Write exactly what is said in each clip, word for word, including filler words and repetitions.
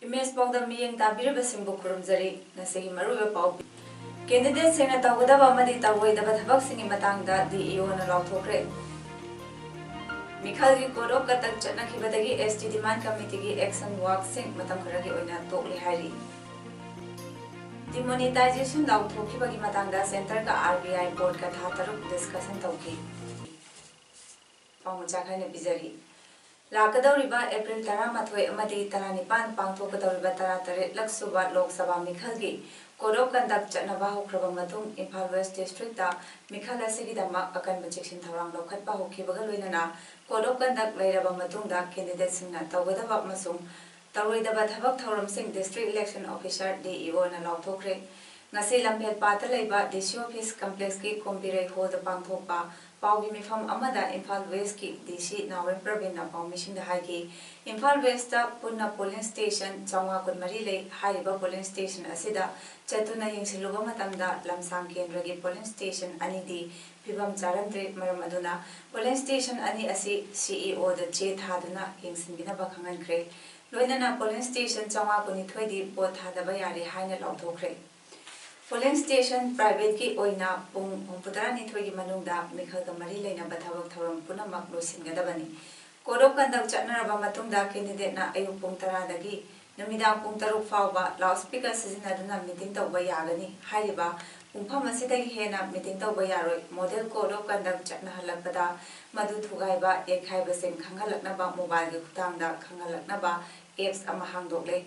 Image ꯄꯥꯎꯗ ꯃꯤꯠꯌꯦꯡ ꯇꯥꯕꯤꯔꯤꯕꯁꯤꯡꯕꯨ ꯈꯨꯔꯨꯝꯖꯔꯤ꯫ ꯉꯁꯤꯒꯤ ꯃꯔꯨꯑꯣꯏꯕ ꯄꯥꯎ꯫ ꯀꯦꯟꯗꯤꯗꯦꯠꯁꯤꯡꯅ ꯇꯧꯒꯗꯕ ꯑꯃꯗꯤ ꯇꯧꯔꯣꯏꯗꯕ ꯊꯕꯛꯁꯤꯡꯒꯤ ꯃꯇꯥꯡꯗ ꯗꯤ ꯏ ꯑꯣꯅ ꯂꯥꯎꯊꯣꯛꯈ꯭ꯔꯦ꯫ ꯃꯤꯈꯜꯒꯤ code of conduct ꯆꯠꯅꯈꯤꯕꯗꯒꯤ ꯑꯦꯁ ꯇꯤ demand committeeꯒꯤ action workꯁꯤꯡ ꯃꯇꯝ ꯈꯔꯒꯤ ꯑꯣꯏꯅ ꯇꯣꯛꯂꯦ ꯍꯥꯏꯔꯤ꯫ Demonetization ꯂꯥꯎꯊꯣꯛꯈꯤꯕꯒꯤ ꯃꯇꯥꯡꯗ centreꯒ ꯑꯥꯔ ꯕꯤ ꯑꯥꯏ boardꯀ ꯊꯥ ꯇꯔꯨꯛ discussion ꯇꯧꯈꯤ꯫ ꯄꯥꯎ ꯃꯆꯥ ꯈꯔ ꯄꯤꯖꯔꯤ꯫ ꯂꯥꯛꯀꯗꯧꯔꯤꯕ ꯑꯦꯄ꯭ꯔꯤꯜ ꯇꯔꯥꯃꯥꯊꯣꯏ ꯑꯃꯗꯤ ꯇꯔꯥꯅꯤꯄꯥꯟ ꯄꯥꯡꯊꯣꯛꯀꯗꯧꯔꯤꯕ ꯇꯔꯥꯇꯔꯦꯠꯂꯛ ꯁꯨꯕ ꯂꯣꯛ ꯁꯚꯥ ꯃꯤꯈꯜꯒꯤ code of conduct ꯆꯠꯅꯕ ꯍꯧꯈ꯭ꯔꯕ ꯃꯇꯨꯡ, ꯏꯝꯐꯥꯜ ꯋꯦꯁ districtꯇ ꯃꯤꯈꯜ ꯑꯁꯤꯒꯤꯗꯃꯛ ꯑꯀꯟꯕ ꯆꯦꯛꯁꯤꯟ ꯊꯧꯔꯥꯡ ꯂꯧꯈꯠꯄ ꯍꯧꯈꯤꯕꯒ ꯂꯣꯏꯅꯅ code of conduct ꯂꯩꯔꯕ ꯃꯇꯨꯡꯗ candidateꯁꯤꯡꯅ ꯇꯧꯒꯗꯕ ꯑꯃꯁꯨꯡ ꯇꯧꯔꯣꯏꯗꯕ ꯊꯕꯛ ꯊꯧꯔꯝꯁꯤꯡ district election officer, ꯗꯤ ꯏ ꯑꯣꯅ ꯂꯥꯎꯊꯣꯛꯈ꯭ꯔꯦ꯫ ꯉꯁꯤ ꯂꯝꯐꯦꯜꯄꯥꯠꯇ ꯂꯩꯕ ꯗꯤ ꯁꯤ office complexꯀꯤ ꯀꯣꯝꯕꯤꯔꯩ hallꯗ ꯄꯥꯡꯊꯣꯛꯄ ꯄꯥꯎꯒꯤ ꯃꯤꯐꯝ ꯑꯃꯗ ꯏꯝꯐꯥꯜ ꯋꯦꯁꯀꯤ ꯗꯤ ꯁꯤ ꯅꯥꯎꯔꯦꯝ ꯄ꯭ꯔꯕꯤꯟꯅ ꯄꯥꯎꯃꯤꯁꯤꯡꯗ ꯍꯥꯏꯈꯤ, ꯏꯝꯐꯥꯜ ꯋꯦꯁꯇ ꯄꯨꯟꯅ polling station ꯆꯥꯝꯃꯉꯥ ꯀꯨꯟꯃꯔꯤ ꯂꯩ꯫ ꯍꯥꯏꯔꯤꯕ polling station ꯑꯁꯤꯗ ꯆꯠꯇꯨꯅ ꯌꯦꯡꯁꯤꯜꯂꯨꯕ ꯃꯇꯝꯗ ꯂꯝꯁꯥꯡ ꯀꯦꯟꯗ꯭ꯔꯒꯤ polling station ꯑꯅꯤꯗꯤ ꯐꯤꯕꯝ ꯆꯥꯔꯝꯗ꯭ꯔꯦ꯫ ꯃꯔꯝ ꯑꯗꯨꯅ polling station ꯑꯅꯤ ꯑꯁꯤ ꯁꯤ ꯏ ꯑꯣꯗ ꯆꯦ ꯊꯥꯗꯨꯅ ꯌꯦꯡꯁꯤꯟꯕꯤꯅꯕ ꯈꯪꯍꯟꯈ꯭ꯔꯦ꯫ ꯂꯣꯏꯅꯅ polling station ꯆꯥꯝꯃꯉꯥ ꯀꯨꯟꯅꯤꯊꯣꯏꯗꯤ ꯚꯣꯠ ꯊꯥꯗꯕ ꯌꯥꯔꯦ ꯍꯥꯏꯅ ꯂꯥꯎꯊꯣꯛꯈ꯭ꯔꯦ꯫ Polling station privateꯀꯤ ꯑꯣꯏꯅ ꯄꯨꯡ ꯍꯨꯝꯐꯨꯇꯔꯥꯅꯤꯊꯣꯏꯒꯤ ꯃꯅꯨꯡꯗ ꯃꯤꯈꯜꯒ ꯃꯔꯤ ꯂꯩꯅꯕ ꯊꯕꯛ ꯊꯧꯔꯝ ꯄꯨꯝꯅꯃꯛ ꯂꯣꯏꯁꯤꯟꯒꯗꯕꯅꯤ꯫ Code of conduct ꯆꯠꯅꯔꯕ ꯃꯇꯨꯡꯗ candidateꯅ ꯑꯌꯨꯛ ꯄꯨꯡ ꯇꯔꯥꯗꯒꯤ ꯅꯨꯃꯤꯗꯥꯡ ꯄꯨꯡ ꯇꯔꯨꯛ ꯐꯥꯎꯕ loudspeaker ꯁꯤꯖꯤꯟꯅꯗꯨꯅ meeting ꯇꯧꯕ ꯌꯥꯒꯅꯤ꯫ ꯍꯥꯏꯔꯤꯕ ꯄꯨꯡꯐꯝ ꯑꯁꯤꯗꯒꯤ ꯍꯦꯟꯅ meeting ꯇꯧꯕ ꯌꯥꯔꯣꯏ꯫ Model Code of Conduct ꯆꯠꯅꯍꯜꯂꯛꯄꯗ ꯃꯗꯨ ꯊꯨꯒꯥꯏꯕ, ꯌꯩꯈꯥꯏꯕꯁꯤꯡ ꯈꯪꯍꯜꯂꯛꯅꯕ mobileꯒꯤ ꯈꯨꯠꯊꯥꯡꯗ ꯈꯪꯍꯜꯂꯛꯅꯕ ꯑꯦꯞꯁ ꯑꯃ ꯍꯥꯡꯗꯣꯛꯂꯦ꯫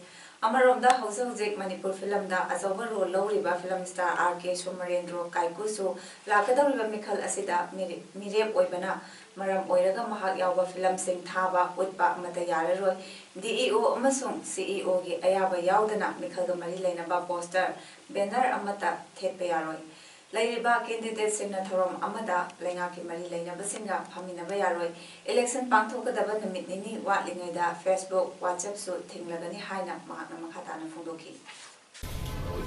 ꯑꯃꯔꯣꯝꯗ ꯍꯧꯖꯤꯛ ꯍꯧꯖꯤꯛ ꯃꯅꯤꯄꯨꯔ ꯐꯤꯂꯝꯗ ꯑꯆꯧꯕ ꯔꯣꯜ ꯂꯧꯔꯤꯕ ꯐꯤꯂꯝ ꯁ꯭ꯇꯥꯔ ꯑꯥꯔ ꯀꯦ ꯁꯨꯃꯔꯦꯟꯗ꯭ꯔꯣ ꯀꯥꯏꯀꯨꯁꯨ ꯂꯥꯛꯀꯗꯧꯔꯤꯕ ꯃꯤꯈꯜ ꯑꯁꯤꯗ ꯃꯤꯔꯦ-, ꯃꯤꯔꯦꯞ ꯑꯣꯏꯕꯅ ꯃꯔꯝ ꯑꯣꯏꯔꯒ ꯃꯍꯥꯛ ꯌꯥꯎꯕ ꯐꯤꯂꯝꯁꯤꯡ ꯊꯥꯕ ꯎꯠꯄ ꯑꯃꯠꯇ ꯌꯥꯔꯔꯣꯏ꯫ ꯗꯤ ꯏ ꯑꯣ ꯑꯃꯁꯨꯡ ꯁꯤ ꯏ ꯑꯣꯒꯤ ꯑꯌꯥꯕ ꯌꯥꯎꯗꯅ ꯃꯤꯈꯜꯒ ꯃꯔꯤ ꯂꯩꯅꯕ ꯄꯣꯁꯇꯔ, ꯕꯦꯅꯔ ꯑꯃꯠꯇ ꯊꯦꯠꯄ ꯌꯥꯔꯣꯏ꯫ ꯂꯩꯔꯤꯕ ꯀꯦꯟꯗꯤꯗꯦꯠꯁꯤꯡꯅ ꯊꯧꯔꯝ ꯑꯃꯗ ꯂꯩꯉꯥꯛꯀꯤ ꯃꯔꯤ ꯂꯩꯅꯕꯁꯤꯡꯒ ꯐꯝꯃꯤꯟꯅꯕ ꯌꯥꯔꯣꯏ꯫ ꯏꯂꯦꯛꯁꯟ ꯄꯥꯡꯊꯣꯛꯀꯗꯕ ꯅꯨꯃꯤꯠ ꯅꯤꯅꯤ ꯋꯥꯠꯂꯤꯉꯩꯗ Facebook, WhatsAppꯁꯨ ꯊꯤꯡꯂꯒꯅꯤ ꯍꯥꯏꯅ ꯃꯍꯥꯛꯅ ꯃꯈꯥ ꯇꯥꯅ ꯐꯣꯡꯗꯣꯛꯈꯤ꯫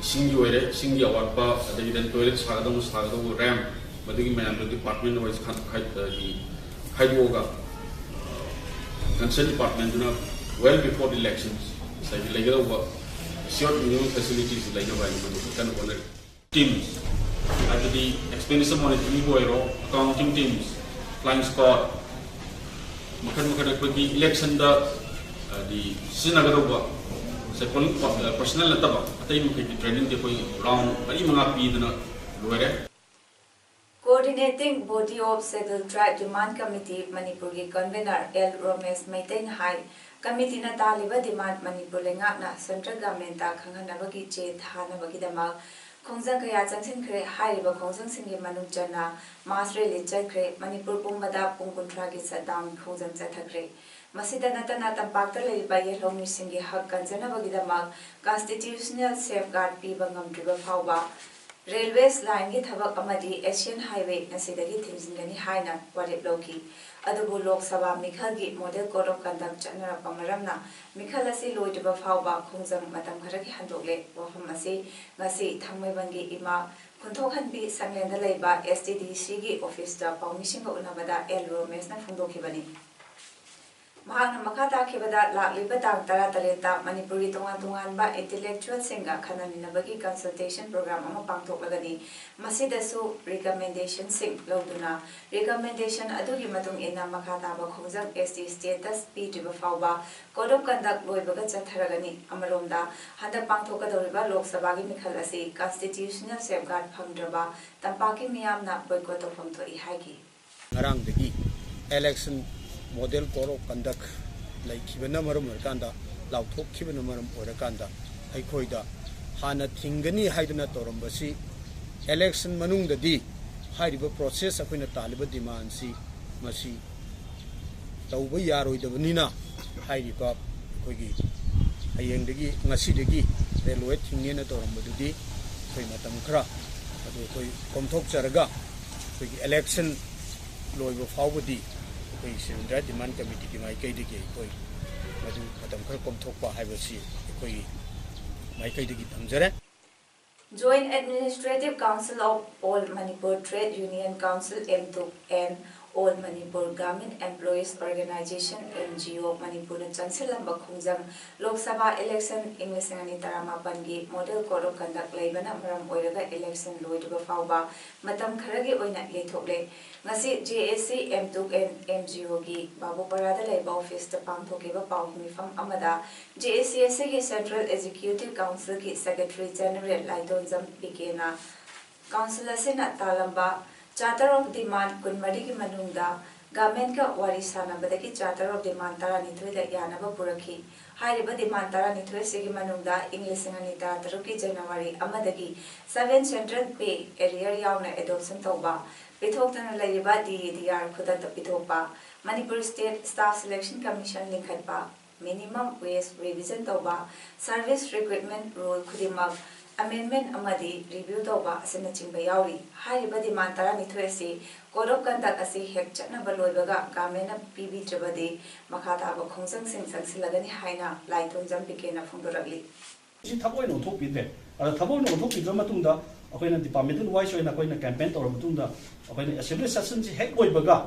ꯏꯁꯤꯡꯒꯤ ꯑꯣꯏꯔꯦ, ꯏꯁꯤꯡꯒꯤ ꯑꯋꯥꯠꯄ, ꯑꯗꯒꯤꯗꯤ ꯇꯣꯏꯂꯦꯠ ꯁꯥꯒꯗꯧꯕ ꯁꯥꯒꯗꯧꯕ ꯔꯦꯝ, ꯃꯗꯨꯒꯤ ꯃꯌꯥꯝꯗꯨ ꯗꯤꯄꯥꯔꯠꯃꯦꯟ ꯋꯥꯏꯁ ꯈꯥꯏꯗꯣꯛꯑꯒ concern ꯗꯤꯄꯥꯔꯠꯃꯦꯟꯗꯨꯅ well before the elections ꯉꯁꯥꯏꯒꯤ ꯂꯩꯒꯗꯧꯕ ꯑꯦꯁꯤꯌꯣꯔ ꯃꯤꯅꯤꯃꯝ ꯐꯦꯁꯤꯂꯤꯇꯤꯁ ꯂꯩꯅꯕ ꯍꯥꯏꯅ ꯃꯗꯨ ꯀꯟꯅ ꯍꯣꯠꯅꯔꯤ꯫ ꯇꯤꯝꯁ, ꯍꯥꯏꯕꯗꯤ ꯑꯦꯛꯁꯄꯦꯟꯗꯤꯆꯔ ꯃꯣꯅꯤꯇꯔꯤꯡꯕꯨ ꯑꯣꯏꯔꯣ, ꯑꯦꯀꯥꯎꯟꯇꯤꯡ ꯇꯤꯝꯁ, ꯐ꯭ꯂꯥꯏꯡ ꯁ꯭ꯀ꯭ꯋꯥꯗ, ꯃꯈꯜ ꯃꯈꯜ ꯑꯩꯈꯣꯏꯒꯤ ꯏꯂꯦꯛꯁꯟꯗ ꯍꯥꯏꯗꯤ ꯁꯤꯖꯤꯟꯅꯒꯗꯧꯕ ꯉꯁꯥꯏ ꯄꯣꯂꯤꯡ ꯄꯥꯔꯁꯅꯦꯜ ꯅꯠꯇꯕ ꯑꯇꯩ ꯃꯈꯩꯒꯤ ꯇ꯭ꯔꯦꯅꯤꯡꯗꯤ ꯑꯩꯈꯣꯏ ꯔꯥꯎꯟ ꯃꯔꯤ ꯃꯉꯥ ꯄꯤꯗꯅ ꯂꯣꯏꯔꯦ꯫ Coordinating Body of Scheduled Tribe Demand Committee ꯃꯅꯤꯄꯨꯔꯒꯤ ꯀꯟꯚꯦꯅꯔ ꯑꯦꯜ ꯔꯣꯃꯦꯁ ꯃꯩꯇꯩꯅ ꯍꯥꯏ, ꯀꯃꯤꯇꯤꯅ ꯇꯥꯜꯂꯤꯕ ꯗꯤꯃꯥꯟ ꯃꯅꯤꯄꯨꯔ ꯂꯩꯉꯥꯛꯅ ꯁꯦꯟꯇ꯭ꯔꯦꯜ ꯒꯚꯔꯟꯃꯦꯟꯠꯇ ꯈꯪꯍꯟꯅꯕꯒꯤ ꯆꯦ ꯊꯥꯅꯕꯒꯤꯗꯃꯛ ꯈꯣꯡꯖꯪ ꯀꯌꯥ ꯆꯪꯁꯤꯟꯈ꯭ꯔꯦ꯫ ꯍꯥꯏꯔꯤꯕ ꯈꯣꯡꯖꯪꯁꯤꯡꯒꯤ ꯃꯅꯨꯡ ꯆꯟꯅ ꯃꯥꯁ ꯔꯦꯂꯤ ꯆꯠꯈ꯭ꯔꯦ, ꯃꯅꯤꯄꯨꯔ ꯄꯨꯝꯕꯗ ꯄꯨꯡ ꯀꯨꯟꯊ꯭ꯔꯥꯒꯤ ꯁꯠꯗꯥꯎꯟ ꯈꯣꯡꯖꯪ ꯆꯠꯊꯈ꯭ꯔꯦ꯫ ꯃꯁꯤꯗ ꯅꯠꯇꯅ ꯇꯝꯄꯥꯛꯇ ꯂꯩꯔꯤꯕ ꯌꯦꯜꯍꯧꯃꯤꯁꯤꯡꯒꯤ ꯍꯛ ꯀꯟꯖꯅꯕꯒꯤꯗꯃꯛ ꯀꯟꯁꯇꯤꯇ꯭ꯌꯨꯁꯅꯦꯜ ꯁꯦꯐꯒꯥꯔꯗ ꯄꯤꯕ ꯉꯝꯗ꯭ꯔꯤꯕ ꯐꯥꯎꯕ ꯔꯦꯜꯋꯦꯁ ꯂꯥꯏꯟꯒꯤ ꯊꯕꯛ ꯑꯃꯗꯤ ꯑꯦꯁꯤꯌꯥꯟ ꯍꯥꯏꯋꯦ ꯉꯁꯤꯗꯒꯤ ꯊꯤꯡꯖꯤꯟꯒꯅꯤ ꯍꯥꯏꯅ ꯋꯥꯔꯦꯞ ꯂꯧꯈꯤ꯫ ꯑꯗꯨꯕꯨ ꯂꯣꯛ ꯁꯚꯥ ꯃꯤꯈꯜꯒꯤ ꯃꯣꯗꯦꯜ ꯀꯣꯗ ꯑꯣꯐ ꯀꯟꯗꯛ ꯆꯠꯅꯔꯛꯄ ꯃꯔꯝꯅ ꯃꯤꯈꯜ ꯑꯁꯤ ꯂꯣꯏꯗ꯭ꯔꯤꯕ ꯐꯥꯎꯕ ꯈꯣꯡꯖꯪ ꯃꯇꯝ ꯈꯔꯒꯤ ꯍꯟꯗꯣꯛꯂꯦ꯫ ꯋꯥꯐꯝ ꯑꯁꯤ ꯉꯁꯤ ꯊꯥꯡꯃꯩꯕꯟꯒꯤ ꯏꯃꯥ ꯈꯨꯟꯊꯣꯛꯍꯟꯕꯤ ꯁꯪꯂꯦꯟꯗ ꯂꯩꯕ ꯑꯦꯁ ꯇꯤ ꯗꯤ ꯁꯤꯒꯤ ꯑꯣꯐꯤꯁꯇ ꯄꯥꯎꯃꯤꯁꯤꯡꯒ ꯎꯅꯕꯗ ꯑꯦꯜ ꯔꯣꯃꯦꯁꯅ ꯐꯣꯡꯗꯣꯛꯈꯤꯕꯅꯤ꯫ ꯃꯍꯥꯛꯅ ꯃꯈꯥ ꯇꯥꯈꯤꯕꯗ, ꯂꯥꯛꯂꯤꯕ ꯇꯥꯡ ꯇꯔꯥꯇꯔꯦꯠꯇ ꯃꯅꯤꯄꯨꯔꯒꯤ ꯇꯣꯉꯥꯟ ꯇꯣꯉꯥꯟꯕ ꯏꯟꯇꯦꯂꯦꯛꯆꯨꯋꯦꯜꯁꯤꯡꯒ ꯈꯟꯅ ꯅꯩꯅꯕꯒꯤ ꯀꯟꯁꯜꯇꯦꯁꯟ ꯄ꯭ꯔꯣꯒ꯭ꯔꯥꯝ ꯑꯃ ꯄꯥꯡꯊꯣꯛꯂꯒꯅꯤ꯫ ꯃꯁꯤꯗꯁꯨ ꯔꯤꯀꯃꯦꯟꯗꯦꯁꯟꯁꯤꯡ ꯂꯧꯗꯨꯅ ꯔꯤꯀꯃꯦꯟꯗꯦꯁꯟ ꯑꯗꯨꯒꯤ ꯃꯇꯨꯡ ꯏꯟꯅ ꯃꯈꯥ ꯇꯥꯕ ꯈꯣꯡꯖꯪ ꯑꯦꯁ ꯇꯤ ꯁ꯭ꯇꯦꯇꯁ ꯄꯤꯗ꯭ꯔꯤꯕ ꯐꯥꯎꯕ ꯀꯣꯗ ꯑꯣꯐ ꯀꯟꯗꯛ ꯂꯣꯏꯕꯒ ꯆꯠꯊꯔꯒꯅꯤ꯫ ꯑꯃꯔꯣꯝꯗ, ꯍꯟꯗꯛ ꯄꯥꯡꯊꯣꯛꯀꯗꯧꯔꯤꯕ ꯂꯣꯛ ꯁꯚꯥꯒꯤ ꯃꯤꯈꯜ ꯑꯁꯤ ꯀꯟꯁꯇꯤꯇ꯭ꯌꯨꯁꯅꯦꯜ ꯁꯦꯐꯒꯥꯔꯗ ꯐꯪꯗ꯭ꯔꯕ ꯇꯝꯄꯥꯛꯀꯤ ꯃꯤꯌꯥꯝꯅ ꯕꯣꯏꯀꯣꯠ ꯇꯧꯐꯝ ꯊꯣꯛꯏ ꯍꯥꯏꯈꯤ꯫ ꯉꯔꯥꯡꯗꯒꯤ election model code of conduct ꯂꯩꯈꯤꯕꯅ ꯃꯔꯝ ꯑꯣꯏꯔꯀꯥꯟꯗ ꯂꯥꯎꯊꯣꯛꯈꯤꯕꯅ ꯃꯔꯝ ꯑꯣꯏꯔꯀꯥꯟꯗ ꯑꯩꯈꯣꯏꯗ ꯍꯥꯟꯅ ꯊꯤꯡꯒꯅꯤ ꯍꯥꯏꯗꯨꯅ ꯇꯧꯔꯝꯕꯁꯤ election ꯃꯅꯨꯡꯗꯗꯤ ꯍꯥꯏꯔꯤꯕ process ꯑꯩꯈꯣꯏꯅ ꯇꯥꯜꯂꯤꯕ demandꯁꯤ ꯃꯁꯤ ꯇꯧꯕ ꯌꯥꯔꯣꯏꯗꯕꯅꯤꯅ ꯍꯥꯏꯔꯤꯕ ꯑꯩꯈꯣꯏꯒꯤ ꯍꯌꯦꯡꯗꯒꯤ, ꯉꯁꯤꯗꯒꯤ railway ꯊꯤꯡꯉꯦꯅ ꯇꯧꯔꯝꯕꯗꯨꯗꯤ ꯑꯩꯈꯣꯏ ꯃꯇꯝ ꯈꯔ ꯑꯗꯨ ꯑꯩꯈꯣꯏ ꯀꯣꯝꯊꯣꯛꯆꯔꯒ ꯑꯩꯈꯣꯏꯒꯤ election ꯂꯣꯏꯕ ꯐꯥꯎꯕꯗꯤ ꯑꯩꯈꯣꯏ Civil Right Demand Committeeꯒꯤ ꯃꯥꯏꯀꯩꯗꯒꯤ ꯑꯩꯈꯣꯏ ꯃꯗꯨ ꯃꯇꯝ ꯈꯔ ꯀꯣꯝꯊꯣꯛꯄ ꯍꯥꯏꯕꯁꯤ ꯑꯩꯈꯣꯏꯒꯤ ꯃꯥꯏꯀꯩꯗꯒꯤ ꯊꯝꯖꯔꯦ꯫ Joint Administrative Council of All Manipur Trade Union Council, M two and All Manipur Garment Employees Organization, M G O, ꯃꯅꯤꯄꯨꯔꯅ ꯆꯪꯁꯤꯜꯂꯝꯕ ꯈꯣꯡꯖꯪ ꯂꯣꯛ ꯁꯚꯥ election ꯏꯪ ꯂꯤꯁꯤꯡ ꯑꯅꯤ ꯇꯔꯥꯃꯥꯄꯟꯒꯤ Model Code of Conduct ꯂꯩꯕꯅ ꯃꯔꯝ ꯑꯣꯏꯔꯒ election ꯂꯣꯏꯗ꯭ꯔꯤꯕ ꯐꯥꯎꯕ ꯃꯇꯝ ꯈꯔꯒꯤ ꯑꯣꯏꯅ ꯌꯩꯊꯣꯛꯂꯦ꯫ ꯉꯁꯤ J A C, M two and M G Oꯒꯤ ꯕꯥꯕꯨꯄꯥꯔꯥꯗ ꯂꯩꯕ officeꯇ ꯄꯥꯡꯊꯣꯛꯈꯤꯕ ꯄꯥꯎꯒꯤ ꯃꯤꯐꯝ ꯑꯃꯗ J A C ꯑꯁꯤꯒꯤ Central Executive Councilꯒꯤ Secretary General ꯂꯥꯏꯇꯣꯟꯖꯝ ꯕꯤꯀꯦꯅ Council ꯑꯁꯤꯅ ꯇꯥꯂꯝꯕ Charter of Demand ꯀꯨꯟꯃꯔꯤꯒꯤ ꯃꯅꯨꯡꯗ governmentꯀ ꯋꯥꯔꯤ ꯁꯥꯅꯕꯗꯒꯤ Charter of Demand ꯇꯔꯥꯅꯤꯊꯣꯏꯗ ꯌꯥꯅꯕ ꯄꯨꯔꯛꯈꯤ꯫ ꯍꯥꯏꯔꯤꯕ demand ꯇꯔꯥꯅꯤꯊꯣꯏ ꯑꯁꯤꯒꯤ ꯃꯅꯨꯡꯗ ꯏꯪ ꯂꯤꯁꯤꯡ ꯑꯅꯤ ꯇꯔꯥꯇꯔꯨꯛꯀꯤ January ꯑꯃꯗꯒꯤ seven Central Pay Arrear ꯌꯥꯎꯅ adoption ꯇꯧꯕ, ꯄꯤꯊꯣꯛꯇꯅ ꯂꯩꯔꯤꯕ D A D R ꯈꯨꯗꯛꯇ ꯄꯤꯊꯣꯛꯄ, Manipur State Staff Selection Commission ꯂꯤꯡꯈꯠꯄ, Minimum Wage Revision ꯇꯧꯕ, Service Recruitment Rule ꯈꯨꯗꯤꯡꯃꯛ amendment ꯑꯃꯗꯤ review ꯇꯧꯕ ꯑꯁꯤꯅꯆꯤꯡꯕ ꯌꯥꯎꯔꯤ꯫ ꯍꯥꯏꯔꯤꯕ demand ꯇꯔꯥꯅꯤꯊꯣꯏ ꯑꯁꯤ Code of Conduct ꯑꯁꯤ ꯍꯦꯛ ꯆꯠꯅꯕ ꯂꯣꯏꯕꯒ governmentꯅ ꯄꯤꯕꯤꯗ꯭ꯔꯕꯗꯤ ꯃꯈꯥ ꯇꯥꯕ ꯈꯣꯡꯖꯪꯁꯤꯡ ꯆꯪꯁꯤꯜꯂꯒꯅꯤ ꯍꯥꯏꯅ ꯂꯥꯏꯇꯣꯟꯖꯝ ꯕꯤꯀꯦꯅ ꯐꯣꯡꯗꯣꯔꯛꯂꯤ꯫ ꯁꯤ ꯊꯕꯛ ꯑꯣꯏꯅ ꯑꯣꯟꯊꯣꯛꯄꯤꯗ꯭ꯔꯦ꯫ ꯑꯗ ꯊꯕꯛ ꯑꯣꯏꯅ ꯑꯣꯟꯊꯣꯛꯄꯤꯗ꯭ꯔ ꯃꯇꯨꯡꯗ ꯑꯩꯈꯣꯏꯅ departmental wise ꯑꯣꯏꯅ ꯑꯩꯈꯣꯏꯅ campaign ꯇꯧꯔ ꯃꯇꯨꯡꯗ ꯑꯩꯈꯣꯏꯅ assembly sessionꯁꯤ ꯍꯦꯛ ꯂꯣꯏꯕꯒ,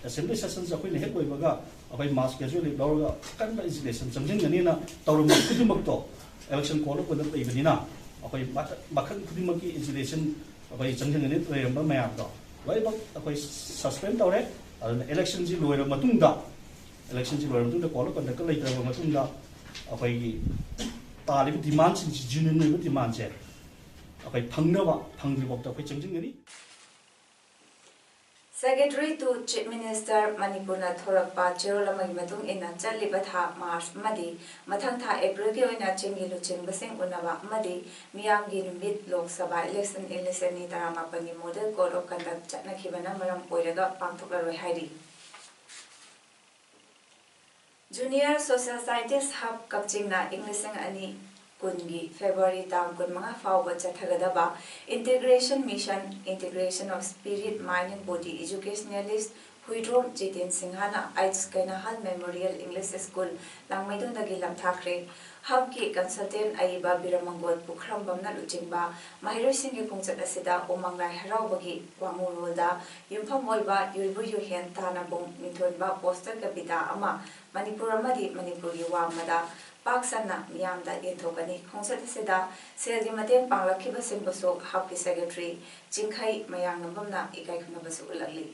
assembly sessionꯁꯤ ꯑꯩꯈꯣꯏꯅ ꯍꯦꯛ ꯂꯣꯏꯕꯒ ꯑꯩꯈꯣꯏ mass casual leave ꯂꯧꯔꯒ ꯑꯀꯟꯕ agitation ꯆꯪꯁꯤꯟꯒꯅꯤꯅ ꯇꯧꯔꯝꯕ ꯈꯨꯗꯤꯡꯃꯛꯇꯣ election code of conduct ꯂꯩꯕꯅꯤꯅ ꯑꯩꯈꯣꯏ ꯃꯈꯜ ꯈꯨꯗꯤꯡꯃꯛꯀꯤ agitation ꯑꯩꯈꯣꯏ ꯆꯪꯁꯤꯟꯒꯅꯤ ꯂꯩꯔꯝꯕ ꯃꯌꯥꯝꯗꯣ ꯂꯣꯏꯅꯃꯛ ꯑꯩꯈꯣꯏ suspend ꯇꯧꯔꯦ꯫ ꯑꯗꯨꯅ electionꯁꯤ ꯂꯣꯏꯔꯕ ꯃꯇꯨꯡꯗ, electionꯁꯤ ꯂꯣꯏꯔꯕ ꯃꯇꯨꯡꯗ code of conduct ꯂꯩꯇ꯭ꯔꯕ ꯃꯇꯨꯡꯗ ꯑꯩꯈꯣꯏꯒꯤ ꯇꯥꯜꯂꯤꯕ demandꯁꯤꯡꯁꯤ, genuine ꯑꯣꯏꯕ demandꯁꯦ ꯑꯩꯈꯣꯏ ꯐꯪꯅꯕ, ꯐꯪꯗ꯭ꯔꯤꯐꯥꯎꯗ ꯑꯩꯈꯣꯏ ꯆꯪꯁꯤꯟꯒꯅꯤ꯫ Secretary to Chief Minister, ꯃꯅꯤꯄꯨꯔꯅ ꯊꯣꯔꯛꯄ ꯆꯦꯔꯣꯜ ꯑꯃꯒꯤ ꯃꯇꯨꯡ ꯏꯟꯅ, ꯆꯠꯂꯤꯕ ꯊꯥ ꯃꯥꯔꯆ ꯑꯃꯗꯤ ꯃꯊꯪ ꯊꯥ ꯑꯦꯄ꯭ꯔꯤꯜꯒꯤ ꯑꯣꯏꯅ ꯆꯤꯡꯒꯤ ꯂꯨꯆꯤꯡꯕꯁꯤꯡ ꯎꯅꯕ ꯑꯃꯗꯤ ꯃꯤꯌꯥꯝꯒꯤ ꯅꯨꯃꯤꯠ ꯂꯣꯛ ꯁꯚꯥ election ꯏꯪ ꯂꯤꯁꯤꯡ ꯑꯅꯤ ꯇꯔꯥꯃꯥꯄꯟꯒꯤ model code of conduct ꯆꯠꯅꯈꯤꯕꯅ ꯃꯔꯝ ꯑꯣꯏꯔꯒ ꯄꯥꯡꯊꯣꯛꯂꯔꯣꯏ ꯍꯥꯏꯔꯤ꯫ Junior Social Scientist Hub ꯀꯛꯆꯤꯡꯅ ꯏꯪ ꯂꯤꯁꯤꯡ ꯑꯅꯤ ꯀꯨꯟꯒꯤ ꯐꯦꯕ꯭ꯔꯨꯋꯥꯔꯤ ꯇꯥꯡ ꯀꯨꯟꯃꯉꯥ ꯐꯥꯎꯕ ꯆꯠꯊꯒꯗꯕ Integration Mission, Integration of Spirit, Mind and Body Educationalist Huidrom Jiten ꯁꯤꯡꯍꯅ H Keinahal Memorial English School ꯂꯥꯡꯃꯩꯗꯣꯟꯗꯒꯤ ꯂꯝꯊꯥꯈ꯭ꯔꯦ꯫ ꯍꯕꯀꯤ consultant ꯑꯏꯕ ꯕꯤꯔꯃꯪꯒꯣꯜ ꯄꯨꯈ꯭ꯔꯝꯕꯝꯅ ꯂꯨꯆꯤꯡꯕ ꯃꯍꯩꯔꯣꯏꯁꯤꯡꯒꯤ ꯈꯣꯡꯆꯠ ꯑꯁꯤꯗ ꯎꯃꯪ ꯂꯥꯏ ꯍꯔꯥꯎꯕꯒꯤ ꯋꯥꯉꯨꯔꯣꯜꯗ ꯌꯨꯝꯐꯝ ꯑꯣꯏꯕ ꯌꯨꯏꯕꯨ ꯌꯨꯍꯦꯟ ꯇꯥꯅꯕꯨꯡ ꯃꯤꯊꯣꯟꯕ poster ꯀꯕꯤꯇꯥ ꯑꯃ ꯃꯅꯤꯄꯨꯔ ꯑꯃꯗꯤ ꯃꯅꯤꯄꯨꯔꯒꯤ ꯋꯥꯡꯃꯗ ꯄꯥꯛ ꯁꯟꯅ ꯃꯤꯌꯥꯝꯗ ꯌꯦꯟꯊꯣꯛꯀꯅꯤ꯫ ꯈꯣꯡꯆꯠ ꯑꯁꯤꯗ ꯁꯦꯜꯒꯤ ꯃꯇꯦꯡ ꯄꯥꯡꯂꯛꯈꯤꯕꯁꯤꯡꯕꯨꯁꯨ ꯍꯕꯀꯤ secretary ꯆꯤꯡꯈꯩ ꯃꯌꯥꯡꯅꯝꯕꯝꯅ ꯏꯀꯥꯏ ꯈꯨꯝꯅꯕꯁꯨ ꯎꯠꯂꯛꯂꯤ꯫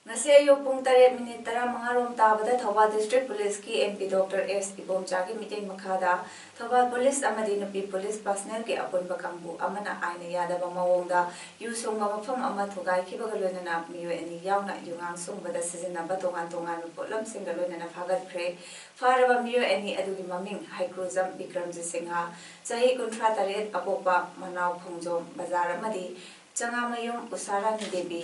ꯉꯁꯤ ꯑꯌꯨꯛ ꯄꯨꯡ ꯇꯔꯦꯠ ꯃꯤꯅꯤꯠ ꯇꯔꯥꯃꯉꯥ ꯔꯣꯝ ꯇꯥꯕꯗ Thoubal District Policeꯀꯤ M P Doctor S ꯏꯕꯣꯝꯆꯥꯒꯤ ꯃꯤꯠꯌꯦꯡ ꯃꯈꯥꯗ ꯊꯧꯕꯥꯜ Police ꯑꯃꯗꯤ ꯅꯨꯄꯤ Police personnelꯒꯤ ꯑꯄꯨꯟꯕ ꯀꯥꯡꯕꯨ ꯑꯃꯅ ꯑꯥꯏꯟꯅ ꯌꯥꯗꯕ ꯃꯑꯣꯡꯗ ꯌꯨ ꯁꯨꯡꯕ ꯃꯐꯝ ꯑꯃ ꯊꯨꯒꯥꯏꯈꯤꯕꯒ ꯂꯣꯏꯅꯅ ꯃꯤꯑꯣꯏ ꯑꯅꯤ ꯌꯥꯎꯅ ꯌꯨꯉꯥꯡ ꯁꯨꯡꯕꯗ ꯁꯤꯖꯤꯟꯅꯕ ꯇꯣꯉꯥꯟ ꯇꯣꯉꯥꯟꯕ ꯄꯣꯠꯂꯝꯁꯤꯡꯒ ꯂꯣꯏꯅꯅ ꯐꯥꯒꯠꯈ꯭ꯔꯦ꯫ ꯐꯥꯔꯕ ꯃꯤꯑꯣꯏ ꯑꯅꯤ ꯑꯗꯨꯒꯤ ꯃꯃꯤꯡ ꯍꯩꯀ꯭ꯔꯨꯖꯝ ꯕꯤꯀ꯭ꯔꯝꯖꯤꯠ ꯁꯤꯡꯍ, ꯆꯍꯤ ꯀꯨꯟꯊ꯭ꯔꯥ ꯇꯔꯦꯠ, ꯑꯄꯣꯛꯄ ꯃꯅꯥꯎ ꯈꯣꯡꯖꯣꯝ ꯕꯖꯥꯔ ꯑꯃꯗꯤ ꯆꯉꯥꯃꯌꯨꯝ ꯎꯁꯥꯔꯥꯅꯤ ꯗꯦꯕꯤ,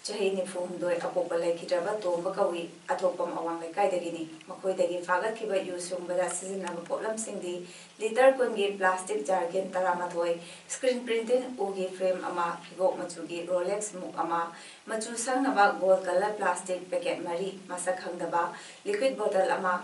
ꯆꯍꯤ ꯅꯤꯐꯨ ꯍꯨꯝꯗꯣꯏ, ꯑꯄꯣꯛꯄ ꯂꯩꯈꯤꯗ꯭ꯔꯕ ꯇꯣꯝꯕ ꯀꯧꯏ, ꯑꯊꯣꯛꯄꯝ ꯑꯋꯥꯡ ꯂꯩꯀꯥꯏꯗꯒꯤꯅꯤ꯫ ꯃꯈꯣꯏꯗꯒꯤ ꯐꯥꯒꯠꯈꯤꯕ ꯌꯨ ꯁꯨꯡꯕꯗ ꯁꯤꯖꯤꯟꯅꯕ ꯄꯣꯠꯂꯝꯁꯤꯡꯗꯤ ꯂꯤꯇꯔ ꯀꯨꯟꯒꯤ plastic jerrycan ꯇꯔꯥꯃꯥꯊꯣꯏ, screen printing ꯎꯒꯤ frame ꯑꯃ, ꯍꯤꯒꯣꯛ ꯃꯆꯨꯒꯤ Rolex ꯃꯨꯛ ꯑꯃ, ꯃꯆꯨ ꯁꯪꯅꯕ gold colour plastic packet ꯃꯔꯤ, ꯃꯁꯛ ꯈꯪꯗꯕ liquid bottle ꯑꯃ,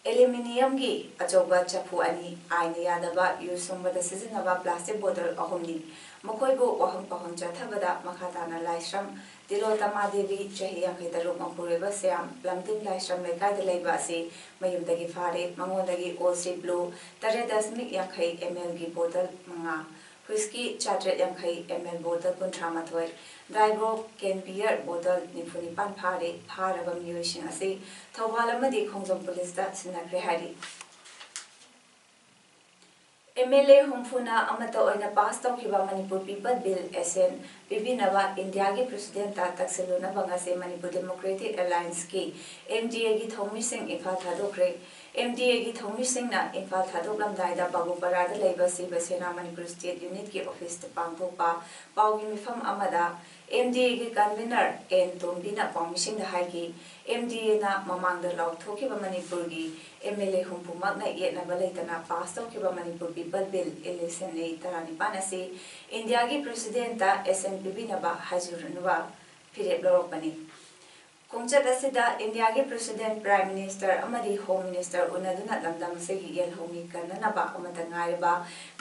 aluminiumꯒꯤ ꯑꯆꯧꯕ ꯆꯐꯨ ꯑꯅꯤ, ꯑꯥꯏꯟꯅ ꯌꯥꯗꯕ ꯌꯨ ꯁꯨꯡꯕꯗ ꯁꯤꯖꯤꯟꯅꯕ plastic bottle ꯑꯍꯨꯝꯅꯤ꯫ ꯃꯈꯣꯏꯕꯨ ꯋꯥꯍꯪ ꯄꯥꯎꯍꯪ ꯆꯠꯊꯕꯗ ꯃꯈꯥ ꯇꯥꯅ ꯂꯥꯏꯁ꯭ꯔꯝ ꯇꯤꯂꯣꯇꯃꯥ ꯗꯦꯕꯤ, ꯆꯍꯤ ꯌꯥꯡꯈꯩ ꯇꯔꯨꯛ, ꯃꯄꯨꯔꯣꯏꯕ ꯁ꯭ꯌꯥꯝ, ꯂꯝꯗꯤꯡ ꯂꯥꯏꯁ꯭ꯔꯝ ꯂꯩꯀꯥꯏꯗ ꯂꯩꯕ ꯑꯁꯤ ꯃꯌꯨꯝꯗꯒꯤ ꯐꯥꯔꯦ꯫ ꯃꯉꯣꯟꯗꯒꯤ ꯑꯣꯜꯁꯤ ꯕ꯭ꯂꯨ ꯇꯔꯦꯠ ꯗꯁꯃꯤꯛ ꯌꯥꯡꯈꯩ M Lꯒꯤ bottle ꯃꯉꯥ, whisky ꯆꯥꯇ꯭ꯔꯦꯠ ꯌꯥꯡꯈꯩ M L bottle ꯀꯨꯟꯊ꯭ꯔꯥ ꯃꯥꯊꯣꯏ, ꯗꯥꯏꯒꯣ ꯀꯦꯟ ꯕꯤꯌꯔ bottle ꯅꯤꯐꯨ ꯅꯤꯄꯥꯟ ꯐꯥꯔꯦ꯫ ꯐꯥꯔꯕ ꯃꯤꯑꯣꯏꯁꯤꯡ ꯑꯁꯤ ꯊꯧꯕꯥꯜ ꯑꯃꯗꯤ ꯈꯣꯡꯖꯣꯝ ꯄꯨꯂꯤꯁꯇ ꯁꯤꯟꯅꯈ꯭ꯔꯦ ꯍꯥꯏꯔꯤ꯫ ꯑꯦꯝ ꯑꯦꯜ ꯑꯦ ꯍꯨꯝꯐꯨꯅ ꯑꯃꯠꯇ ꯑꯣꯏꯅ ꯄꯥꯁ ꯇꯧꯈꯤꯕ ꯃꯅꯤꯄꯨꯔ ꯄꯤꯄꯜ ꯕꯤꯜ ꯑꯦꯁꯦꯟ ꯄꯤꯕꯤꯅꯕ ꯏꯟꯗꯤꯌꯥꯒꯤ ꯄ꯭ꯔꯦꯁꯤꯗꯦꯟꯠꯇ ꯇꯛꯁꯤꯜꯂꯨꯅꯕ ꯉꯁꯤ ꯃꯅꯤꯄꯨꯔ ꯗꯦꯃꯣꯀ꯭ꯔꯦꯇꯤꯛ ꯑꯦꯂꯥꯏꯟꯁꯀꯤ, ꯑꯦꯝ ꯗꯤ ꯑꯦꯒꯤ ꯊꯧꯃꯤꯁꯤꯡ ꯏꯝꯐꯥꯜ ꯊꯥꯗꯣꯛꯈ꯭ꯔꯦ꯫ ꯑꯦꯝ ꯗꯤ ꯑꯦꯒꯤ ꯊꯧꯃꯤꯁꯤꯡꯅ ꯏꯝꯐꯥꯜ ꯊꯥꯗꯣꯛꯂꯝꯗꯥꯏꯗ ꯕꯥꯕꯨꯄꯥꯔꯥꯗ ꯂꯩꯕ ꯁꯤꯕ ꯁꯦꯅꯥ ꯃꯅꯤꯄꯨꯔ ꯁ꯭ꯇꯦꯠ ꯌꯨꯅꯤꯠꯀꯤ ꯑꯣꯐꯤꯁꯇ ꯄꯥꯡꯊꯣꯛꯄ ꯄꯥꯎꯒꯤ ꯃꯤꯐꯝ ꯑꯃꯗ ꯑꯦꯝ ꯗꯤ ꯑꯦꯒꯤ ꯀꯟꯚꯤꯅꯔ ꯑꯦꯟ ꯇꯣꯝꯕꯤꯅ ꯄꯥꯎꯃꯤꯁꯤꯡꯗ ꯍꯥꯏꯈꯤ, ꯑꯦꯝ ꯗꯤ ꯑꯦꯅ ꯃꯃꯥꯡꯗ ꯂꯥꯎꯊꯣꯛꯈꯤꯕ ꯃꯅꯤꯄꯨꯔꯒꯤ ꯑꯦꯝ ꯑꯦꯜ ꯑꯦ ꯍꯨꯝꯐꯨꯃꯛꯅ ꯌꯦꯠꯅꯕ ꯂꯩꯇꯅ ꯄꯥꯁ ꯇꯧꯈꯤꯕ ꯃꯅꯤꯄꯨꯔ ꯄꯤꯄꯜ ꯕꯤꯜ ꯏꯂꯤꯁꯟ ꯑꯦ ꯇꯔꯥꯅꯤꯄꯥꯟ ꯑꯁꯤ ꯏꯟꯗꯤꯌꯥꯒꯤ ꯄ꯭ꯔꯦꯁꯤꯗꯦꯟꯠꯇ ꯑꯦꯁꯦꯟ ꯄꯤꯕꯤꯅꯕ ꯍꯥꯏꯖꯔꯨꯅꯕ ꯐꯤꯔꯦꯞ ꯂꯧꯔꯛꯄꯅꯤ꯫ ꯈꯣꯡꯆꯠ ꯑꯁꯤꯗ ꯏꯟꯗꯤꯌꯥꯒꯤ ꯄ꯭ꯔꯦꯁꯤꯗꯦꯟꯠ, ꯄ꯭ꯔꯥꯏꯝ ꯃꯤꯅꯤꯁꯇꯔ ꯑꯃꯗꯤ ꯍꯣꯝ ꯃꯤꯅꯤꯁꯇꯔ ꯎꯅꯗꯨꯅ ꯂꯝꯗꯝ ꯑꯁꯤꯒꯤ ꯌꯦꯜꯍꯧꯃꯤ ꯀꯟꯅꯅꯕ ꯑꯃꯠꯇ ꯉꯥꯏꯔꯕ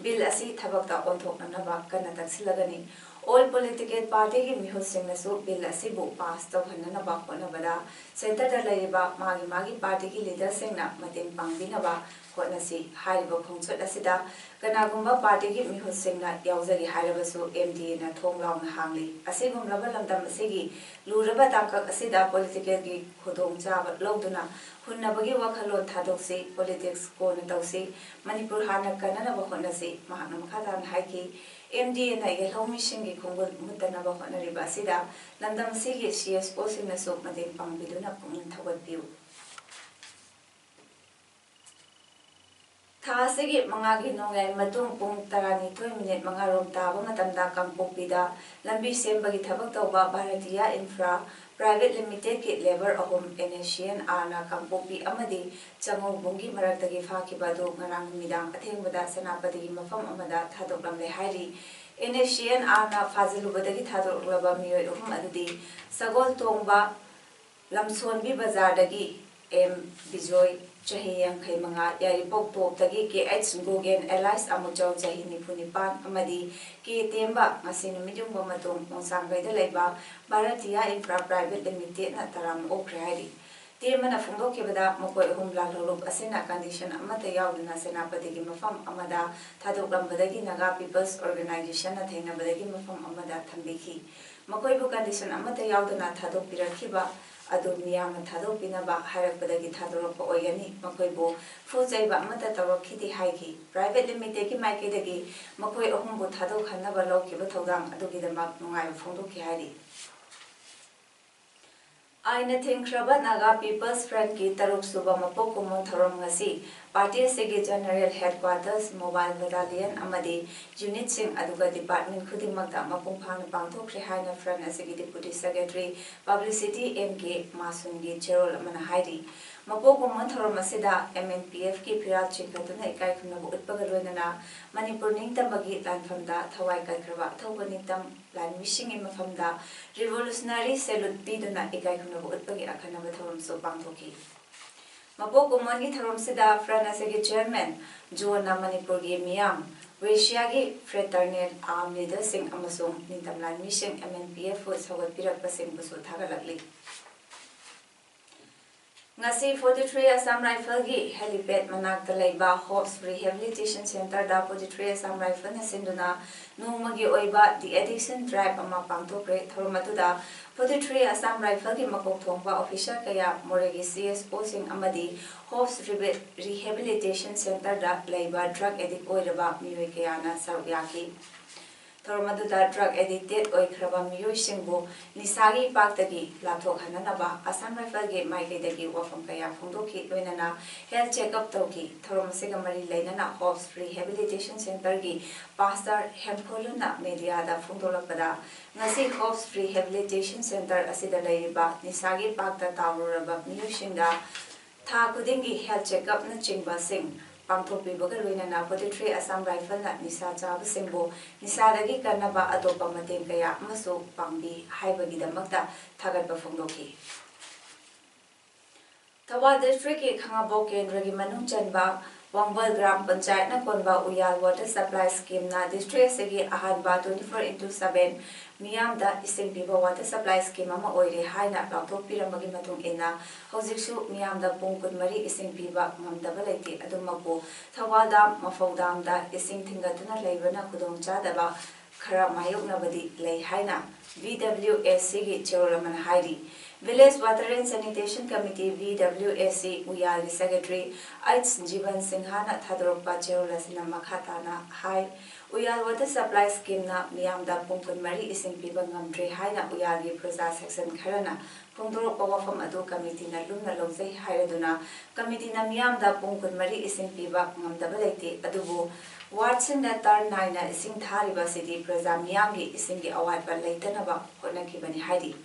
ꯕꯤꯜ ꯑꯁꯤ ꯊꯕꯛꯇ ꯑꯣꯟꯊꯣꯛꯅꯅꯕ ꯀꯟꯅ ꯇꯛꯁꯤꯜꯂꯒꯅꯤ꯫ ꯑꯣꯜ ꯄꯣꯂꯤꯇꯤꯀꯦꯜ ꯄꯥꯔꯇꯤꯒꯤ ꯃꯤꯍꯨꯠꯁꯤꯡꯅꯁꯨ ꯕꯤꯜ ꯑꯁꯤꯕꯨ ꯄꯥꯁ ꯇꯧꯍꯟꯅꯅꯕ ꯍꯣꯠꯅꯕꯗ ꯁꯦꯟꯇꯔꯗ ꯂꯩꯔꯤꯕ ꯃꯥꯒꯤ ꯃꯥꯒꯤ ꯄꯥꯔꯇꯤꯒꯤ ꯂꯤꯗꯔꯁꯤꯡꯅ ꯃꯇꯦꯡ ꯄꯥꯡꯕꯤꯅꯕ ꯍꯣꯠꯅꯁꯤ꯫ ꯍꯥꯏꯔꯤꯕ ꯈꯣꯡꯆꯠ ꯑꯁꯤꯗ ꯀꯅꯥꯒꯨꯝꯕ ꯄꯥꯔꯇꯤꯒꯤ ꯃꯤꯍꯨꯠꯁꯤꯡꯅ ꯌꯥꯎꯖꯒꯦ ꯍꯥꯏꯔꯕꯁꯨ ꯑꯦꯝ ꯗꯤ ꯑꯦꯅ ꯊꯣꯡ ꯂꯥꯎꯅ ꯍꯥꯡꯂꯤ꯫ ꯑꯁꯤꯒꯨꯝꯂꯕ ꯂꯝꯗꯝ ꯑꯁꯤꯒꯤ ꯂꯨꯔꯕ ꯇꯥꯡꯀꯛ ꯑꯁꯤꯗ ꯄꯣꯂꯤꯇꯤꯀꯦꯜꯒꯤ ꯈꯨꯗꯣꯡꯆꯥꯕ ꯂꯧꯗꯨꯅ ꯍꯨꯟꯅꯕꯒꯤ ꯋꯥꯈꯜꯂꯣꯟ ꯊꯥꯗꯣꯛꯁꯤ꯫ ꯄꯣꯂꯤꯇꯤꯛꯁ ꯀꯣꯟꯅ ꯇꯧꯁꯤ꯫ ꯃꯅꯤꯄꯨꯔ ꯍꯥꯟꯅ ꯀꯟꯅꯅꯕ ꯍꯣꯠꯅꯁꯤ꯫ ꯃꯍꯥꯛꯅ ꯃꯈꯥ ꯇꯥꯅ ꯍꯥꯏꯈꯤ, ꯑꯦꯝ ꯗꯤ ꯑꯦꯅ ꯌꯦꯜꯍꯧꯃꯤꯁꯤꯡꯒꯤ ꯈꯣꯡꯒꯨꯜ ꯃꯨꯠꯇꯅꯕ ꯍꯣꯠꯅꯔꯤꯕ ꯑꯁꯤꯗ ꯂꯝꯗꯝ ꯑꯁꯤꯒꯤ ꯁꯤ ꯑꯦꯁ ꯑꯣꯁꯤꯡꯅꯁꯨ ꯃꯇꯦꯡ ꯄꯥꯡꯕꯤꯗꯨꯅ ꯄꯨꯛꯅꯤꯡ ꯊꯧꯒꯠꯄꯤꯌꯨ꯫ ꯊꯥ ꯑꯁꯤꯒꯤ ꯃꯉꯥꯒꯤ ꯅꯣꯡꯌꯥꯏ ꯃꯇꯨꯡ ꯄꯨꯡ ꯇꯔꯥꯅꯤꯊꯣꯏ ꯃꯤꯅꯤꯠ ꯃꯉꯥ ꯔꯣꯝ ꯇꯥꯕ ꯃꯇꯝꯗ ꯀꯥꯡꯄꯣꯛꯄꯤꯗ ꯂꯝꯕꯤ ꯁꯦꯝꯕꯒꯤ ꯊꯕꯛ ꯇꯧꯕ ꯚꯥꯔꯇꯤꯌꯥ ꯏꯟꯐ꯭ꯔꯥ ꯄ꯭ꯔꯥꯏꯚꯦꯠ ꯂꯤꯃꯤꯇꯦꯗꯀꯤ ꯂꯦꯕꯔ ꯑꯍꯨꯝ ꯑꯦꯟ ꯑꯦꯁ ꯁꯤ ꯑꯦꯟ ꯑꯥꯔꯅ ꯀꯥꯡꯄꯣꯛꯄꯤ ꯑꯃꯗꯤ ꯆꯉꯧꯕꯨꯡꯒꯤ ꯃꯔꯛꯇꯒꯤ ꯐꯥꯈꯤꯕ ꯑꯗꯨ ꯉꯔꯥꯡ ꯅꯨꯃꯤꯗꯥꯡ ꯑꯊꯦꯡꯕꯗ ꯁꯦꯅꯥꯄꯇꯤꯒꯤ ꯃꯐꯝ ꯑꯃꯗ ꯊꯥꯗꯣꯛꯂꯝꯂꯦ ꯍꯥꯏꯔꯤ꯫ ꯑꯦꯟ ꯑꯦꯁ ꯁꯤ ꯑꯦꯟ ꯑꯥꯔꯅ ꯐꯥꯖꯤꯜꯂꯨꯕꯗꯒꯤ ꯊꯥꯗꯣꯔꯛꯂꯕ ꯃꯤꯑꯣꯏ ꯑꯍꯨꯝ ꯑꯗꯨꯗꯤ ꯁꯒꯣꯜ ꯇꯣꯡꯕ ꯂꯝꯁꯣꯟꯕꯤ ꯕꯖꯥꯔꯗꯒꯤ ꯑꯦꯝ ꯕꯤꯖꯣꯏ, ꯆꯍꯤ ꯌꯥꯡꯈꯩ ꯃꯉꯥ, ꯌꯥꯏꯔꯤꯄꯣꯛ ꯇꯣꯞꯇꯒꯤ ꯀꯦ ꯑꯩꯆ ꯒꯣꯒꯦꯟ ꯑꯦꯂꯥꯏꯁ ꯑꯃꯨꯆꯧ, ꯆꯍꯤ ꯅꯤꯐꯨ ꯅꯤꯄꯥꯟ, ꯑꯃꯗꯤ ꯀꯦ ꯇꯦꯝꯕ, ꯉꯁꯤ ꯅꯨꯃꯤꯠ ꯌꯨꯡꯕ ꯃꯇꯨꯡ ꯃꯣꯡꯁꯥꯡꯒꯩꯗ ꯂꯩꯕ ꯚꯥꯔꯇꯤꯌꯥ ꯏꯟꯐ꯭ꯔꯥ ꯄ꯭ꯔꯥꯏꯚꯦꯠ ꯂꯤꯃꯤꯇꯦꯗꯅ ꯇꯔꯥꯝꯅ ꯑꯣꯛꯈ꯭ꯔꯦ ꯍꯥꯏꯔꯤ꯫ ꯇꯦꯝꯕꯅ ꯐꯣꯡꯗꯣꯛꯈꯤꯕꯗ, ꯃꯈꯣꯏ ꯑꯍꯨꯝ ꯂꯥꯜꯍꯧꯂꯨꯞ ꯑꯁꯤꯅ ꯀꯟꯗꯤꯁꯟ ꯑꯃꯠꯇ ꯌꯥꯎꯗꯅ ꯁꯦꯅꯥꯄꯇꯤꯒꯤ ꯃꯐꯝ ꯑꯃꯗ ꯊꯥꯗꯣꯛꯂꯝꯕꯗꯒꯤ ꯅꯥꯒꯥ ꯄꯤꯄꯜꯁ ꯑꯣꯔꯒꯅꯥꯏꯖꯦꯁꯟꯅ ꯊꯦꯡꯅꯕꯗꯒꯤ ꯃꯐꯝ ꯑꯃꯗ ꯊꯝꯕꯤꯈꯤ꯫ ꯃꯈꯣꯏꯕꯨ ꯀꯟꯗꯤꯁꯟ ꯑꯃꯠꯇ ꯌꯥꯎꯗꯅ ꯊꯥꯗꯣꯛꯄꯤꯔꯛꯈꯤꯕ ꯑꯗꯨ ꯃꯤꯌꯥꯝꯅ ꯊꯥꯗꯣꯛꯄꯤꯅꯕ ꯍꯥꯏꯔꯛꯄꯗꯒꯤ ꯊꯥꯗꯣꯔꯛꯄ ꯑꯣꯏꯒꯅꯤ꯫ ꯃꯈꯣꯏꯕꯨ ꯐꯨ ꯆꯩꯕ ꯑꯃꯠꯇ ꯇꯧꯔꯛꯈꯤꯗꯦ ꯍꯥꯏꯈꯤ꯫ Private Limitedꯀꯤ ꯃꯥꯏꯀꯩꯗꯒꯤ ꯃꯈꯣꯏ ꯑꯍꯨꯝꯕꯨ ꯊꯥꯗꯣꯛꯍꯟꯅꯕ ꯂꯧꯈꯤꯕ ꯊꯧꯗꯥꯡ ꯑꯗꯨꯒꯤꯗꯃꯛ ꯅꯨꯡꯉꯥꯏꯕ ꯐꯣꯡꯗꯣꯛꯈꯤ ꯍꯥꯏꯔꯤ꯫ ꯑꯥꯏꯟꯅ ꯊꯤꯡꯈ꯭ꯔꯕ Naga People's Frontꯀꯤ ꯇꯔꯨꯛ ꯁꯨꯕ ꯃꯄꯣꯛ ꯀꯨꯝꯑꯣꯟ ꯊꯧꯔꯝ ꯉꯁꯤ party ꯑꯁꯤꯒꯤ General Headquarters, Mobile Battalion ꯑꯃꯗꯤ unitꯁꯤꯡ, ꯑꯗꯨꯒ department ꯈꯨꯗꯤꯡꯃꯛꯇ ꯃꯄꯨꯡ ꯐꯥꯅ ꯄꯥꯡꯊꯣꯛꯈ꯭ꯔꯦ ꯍꯥꯏꯅ Front ꯑꯁꯤꯒꯤ Deputy Secretary Publicity M K ꯃꯥꯁꯨꯟꯒꯤ ꯆꯦꯔꯣꯜ ꯑꯃꯅ ꯍꯥꯏꯔꯤ꯫ ꯃꯄꯣꯛ ꯀꯨꯝꯑꯣꯟ ꯊꯧꯔꯝ ꯑꯁꯤꯗ M N P Fꯀꯤ ꯐꯤꯔꯥꯜ ꯆꯤꯡꯈꯠꯇꯨꯅ ꯏꯀꯥꯏ ꯈꯨꯝꯅꯕ ꯎꯠꯄꯒ ꯂꯣꯏꯅꯅ ꯃꯅꯤꯄꯨꯔ ꯅꯤꯡꯇꯝꯕꯒꯤ ꯂꯥꯟꯐꯝꯗ ꯊꯋꯥꯏ ꯀꯠꯈ꯭ꯔꯕ ꯑꯊꯧꯕ ꯅꯤꯡꯇꯝ ꯂꯥꯟꯃꯤꯁꯤꯡꯒꯤ ꯃꯐꯝꯗ revolutionary salute ꯄꯤꯗꯨꯅ ꯏꯀꯥꯏ ꯈꯨꯝꯅꯕ ꯎꯠꯄꯒꯤ ꯑꯈꯟꯅꯕ ꯊꯧꯔꯝꯁꯨ ꯄꯥꯡꯊꯣꯛꯈꯤ꯫ ꯃꯄꯣꯛ ꯀꯨꯝꯑꯣꯟꯒꯤ ꯊꯧꯔꯝꯁꯤꯗ Front ꯑꯁꯤꯒꯤ Chairman ꯖꯣꯟꯅ ꯃꯅꯤꯄꯨꯔꯒꯤ ꯃꯤꯌꯥꯝ, ꯋꯦꯁꯤꯌꯥꯒꯤ fraternal armed leaderꯁꯤꯡ ꯑꯃꯁꯨꯡ ꯅꯤꯡꯇꯝ ꯂꯥꯟꯃꯤꯁꯤꯡ M N P Fꯄꯨ ꯁꯧꯒꯠꯄꯤꯔꯛꯄꯁꯤꯡꯕꯨꯁꯨ ꯊꯥꯒꯠꯂꯛꯂꯤ꯫ ꯉꯁꯤ forty three Assam Rifleꯒꯤ helipad ꯃꯅꯥꯛꯇ ꯂꯩꯕ Hopes Rehabilitation Centreꯗ forty three Assam Rifleꯅ ꯁꯤꯟꯗꯨꯅ ꯅꯣꯡꯃꯒꯤ ꯑꯣꯏꯕ de-addiction drive ꯑꯃ ꯄꯥꯡꯊꯣꯛꯈ꯭ꯔꯦ꯫ ꯊꯧꯔꯝ ꯑꯗꯨꯗ forty three Assam Rifleꯒꯤ ꯃꯀꯣꯛ ꯊꯣꯡꯕ officer ꯀꯌꯥ, ꯃꯣꯔꯦꯒꯤ C S Oꯁꯤꯡ ꯑꯃꯗꯤ Hopes Rebe-, Rehabilitation Centreꯗ ꯂꯩꯕ drug addict ꯑꯣꯏꯔꯕ ꯃꯤꯑꯣꯏ ꯀꯌꯥꯅ ꯁꯔꯨꯛ ꯌꯥꯈꯤ꯫ ꯊꯧꯔꯝ ꯑꯗꯨꯗ drug addicted ꯑꯣꯏꯈ꯭ꯔꯕ ꯃꯤꯑꯣꯏꯁꯤꯡꯕꯨ ꯅꯤꯁꯥꯒꯤ ꯏꯄꯥꯛꯇꯒꯤ ꯂꯥꯞꯊꯣꯛꯍꯟꯅꯅꯕ Assam Rifleꯒꯤ ꯃꯥꯏꯀꯩꯗꯒꯤ ꯋꯥꯐꯝ ꯀꯌꯥ ꯐꯣꯡꯗꯣꯛꯈꯤ, ꯂꯣꯏꯅꯅ health checkup ꯇꯧꯈꯤ꯫ ꯊꯧꯔꯝ ꯑꯁꯤꯒ ꯃꯔꯤ ꯂꯩꯅꯅ Hopes Rehabilitation Centreꯒꯤ pastor ꯍꯦꯝꯐꯣꯂꯨꯅ mediaꯗ ꯐꯣꯡꯗꯣꯛꯂꯛꯄꯗ, ꯉꯁꯤ Hopes Rehabilitation Centre ꯑꯁꯤꯗ ꯂꯩꯔꯤꯕ ꯅꯤꯁꯥꯒꯤ ꯏꯄꯥꯛꯇ ꯇꯥꯎꯔꯨꯔꯕ ꯃꯤꯑꯣꯏꯁꯤꯡꯗ ꯊꯥ ꯈꯨꯗꯤꯡꯒꯤ health checkupꯅꯆꯤꯡꯕꯁꯤꯡ ꯄꯥꯡꯊꯣꯛꯄꯤꯕꯒ ꯂꯣꯏꯅꯅ forty three Assam Rifleꯅ ꯅꯤꯁꯥ ꯆꯥꯕꯁꯤꯡꯕꯨ ꯅꯤꯁꯥꯗꯒꯤ ꯀꯟꯅꯕ ꯑꯇꯣꯞꯄ ꯃꯇꯦꯡ ꯀꯌꯥ ꯑꯃꯁꯨ ꯄꯥꯡꯕꯤ ꯍꯥꯏꯕꯒꯤꯗꯃꯛꯇ ꯊꯥꯒꯠꯄ ꯐꯣꯡꯗꯣꯛꯈꯤ꯫ ꯊꯧꯕꯥꯜ districtꯀꯤ ꯈꯥꯉꯕꯣꯛ ꯀꯦꯟꯗ꯭ꯔꯒꯤ ꯃꯅꯨꯡ ꯆꯟꯕ ꯋꯥꯡꯕꯜ ꯒ꯭ꯔꯥꯝ ꯄꯟꯆꯥꯌꯠꯅ ꯀꯣꯟꯕ ꯎꯌꯥꯜ water supply schemeꯅ district ꯑꯁꯤꯒꯤ ꯑꯍꯥꯟꯕ twenty four into seven ꯃꯤꯌꯥꯝꯗ ꯏꯁꯤꯡ ꯄꯤꯕ water supply scheme ꯑꯃ ꯑꯣꯏꯔꯦ ꯍꯥꯏꯅ ꯂꯥꯎꯊꯣꯛꯄꯤꯔꯝꯕꯒꯤ ꯃꯇꯨꯡ ꯏꯟꯅ, ꯍꯧꯖꯤꯛꯁꯨ ꯃꯤꯌꯥꯝꯗ ꯄꯨꯡ ꯀꯨꯟꯃꯔꯤ ꯏꯁꯤꯡ ꯄꯤꯕ ꯉꯝꯗꯕ ꯂꯩꯇꯦ꯫ ꯑꯗꯨꯃꯛꯄꯨ, ꯊꯧꯕꯥꯜ ꯗꯥꯝ, ꯃꯐꯧ ꯗꯥꯝꯗ ꯏꯁꯤꯡ ꯊꯤꯡꯒꯠꯇꯨꯅ ꯂꯩꯕꯅ ꯈꯨꯗꯣꯡꯆꯥꯗꯕ ꯈꯔ ꯃꯥꯌꯣꯛꯅꯕꯗꯤ ꯂꯩ ꯍꯥꯏꯅ VWACꯒꯤ ꯆꯦꯔꯣꯜ ꯑꯃꯅ ꯍꯥꯏꯔꯤ꯫ Village Water and Sanitation Committee, V W A C, ꯎꯌꯥꯜꯒꯤ Secretary H ꯖꯤꯕꯟ ꯁꯤꯡꯍꯅ ꯊꯥꯗꯣꯔꯛꯄ ꯆꯦꯔꯣꯜ ꯑꯁꯤꯅ ꯃꯈꯥ ꯇꯥꯅ ꯍꯥꯏ, ꯎꯌꯥꯜ Water Supply Schemeꯅ ꯃꯤꯌꯥꯝꯗ ꯄꯨꯡ ꯀꯨꯟꯃꯔꯤ ꯏꯁꯤꯡ ꯄꯤꯕ ꯉꯝꯗ꯭ꯔꯦ ꯍꯥꯏꯅ ꯎꯌꯥꯜꯒꯤ ꯄ꯭ꯔꯖꯥ section ꯈꯔꯅ ꯐꯣꯡꯗꯣꯔꯛꯄ ꯋꯥꯐꯝ ꯑꯗꯨ committeeꯅ ꯂꯨꯝꯅ ꯂꯧꯖꯩ ꯍꯥꯏꯔꯗꯨꯅ, committeeꯅ ꯃꯤꯌꯥꯝꯗ ꯄꯨꯡ ꯀꯨꯟꯃꯔꯤ ꯏꯁꯤꯡ ꯄꯤꯕ ꯉꯝꯗꯕ ꯂꯩꯇꯦ, ꯑꯗꯨꯕꯨ wardꯁꯤꯡꯗ turn ꯅꯥꯏꯅ ꯏꯁꯤꯡ ꯊꯥꯔꯤꯕ ꯑꯁꯤꯗꯤ ꯄ꯭ꯔꯖꯥ ꯃꯤꯌꯥꯝꯒꯤ ꯏꯁꯤꯡꯒꯤ ꯑꯋꯥꯠꯄ ꯂꯩꯇꯅꯕ ꯍꯣꯠꯅꯈꯤꯕꯅꯤ ꯍꯥꯏꯔꯤ꯫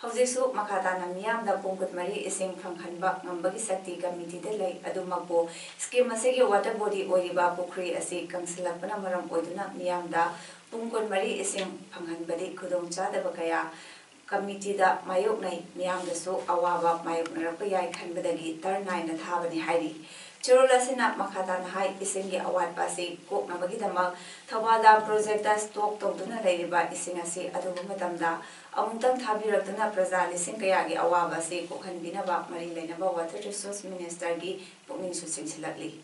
ꯍꯧꯖꯤꯛꯁꯨ ꯃꯈꯥ ꯇꯥꯅ ꯃꯤꯌꯥꯝꯗ ꯄꯨꯡ ꯀꯨꯟꯃꯔꯤ ꯏꯁꯤꯡ ꯐꯪꯍꯟꯕ ꯉꯝꯕꯒꯤ ꯁꯛꯇꯤ committeeꯗ ꯂꯩ꯫ ꯑꯗꯨꯃꯛꯄꯨ, scheme ꯑꯁꯤꯒꯤ water body ꯑꯣꯏꯔꯤꯕ ꯄꯨꯈ꯭ꯔꯤ ꯑꯁꯤ ꯀꯪꯁꯤꯜꯂꯛꯄꯅ ꯃꯔꯝ ꯑꯣꯏꯗꯨꯅ ꯃꯤꯌꯥꯝꯗ ꯄꯨꯡ ꯀꯨꯟꯃꯔꯤ ꯏꯁꯤꯡ ꯐꯪꯍꯟꯕꯗꯤ ꯈꯨꯗꯣꯡꯆꯥꯗꯕ ꯀꯌꯥ committeeꯗ ꯃꯥꯌꯣꯛꯅꯩ꯫ ꯃꯤꯌꯥꯝꯗꯁꯨ ꯑꯋꯥꯕ ꯃꯥꯌꯣꯛꯅꯔꯛꯄ ꯌꯥꯏ ꯈꯟꯕꯗꯒꯤ turn ꯅꯥꯏꯅ ꯊꯥꯕꯅꯤ ꯍꯥꯏꯔꯤ꯫ ꯆꯦꯔꯣꯜ ꯑꯁꯤꯅ ꯃꯈꯥ ꯇꯥꯅ ꯍꯥꯏ, ꯏꯁꯤꯡꯒꯤ ꯑꯋꯥꯠꯄ ꯑꯁꯤ ꯀꯣꯛꯅꯕꯒꯤꯗꯃꯛ ꯊꯧꯕꯥꯜ dam projectꯇ stock ꯇꯧꯗꯨꯅ ꯂꯩꯔꯤꯕ ꯏꯁꯤꯡ ꯑꯁꯤ ꯑꯊꯨꯕ ꯃꯇꯝꯗ ꯑꯃꯨꯛꯇꯪ ꯊꯥꯕꯤꯔꯛꯇꯨꯅ ꯄ꯭ꯔꯖꯥ ꯂꯤꯁꯤꯡ ꯀꯌꯥꯒꯤ ꯑꯋꯥꯕ ꯑꯁꯤ ꯀꯣꯛꯍꯟꯕꯤꯅꯕ ꯃꯔꯤ ꯂꯩꯅꯕ Water Resource Ministerꯒꯤ ꯄꯨꯛꯅꯤꯡꯁꯨ ꯆꯤꯡꯁꯤꯜꯂꯛꯂꯤ꯫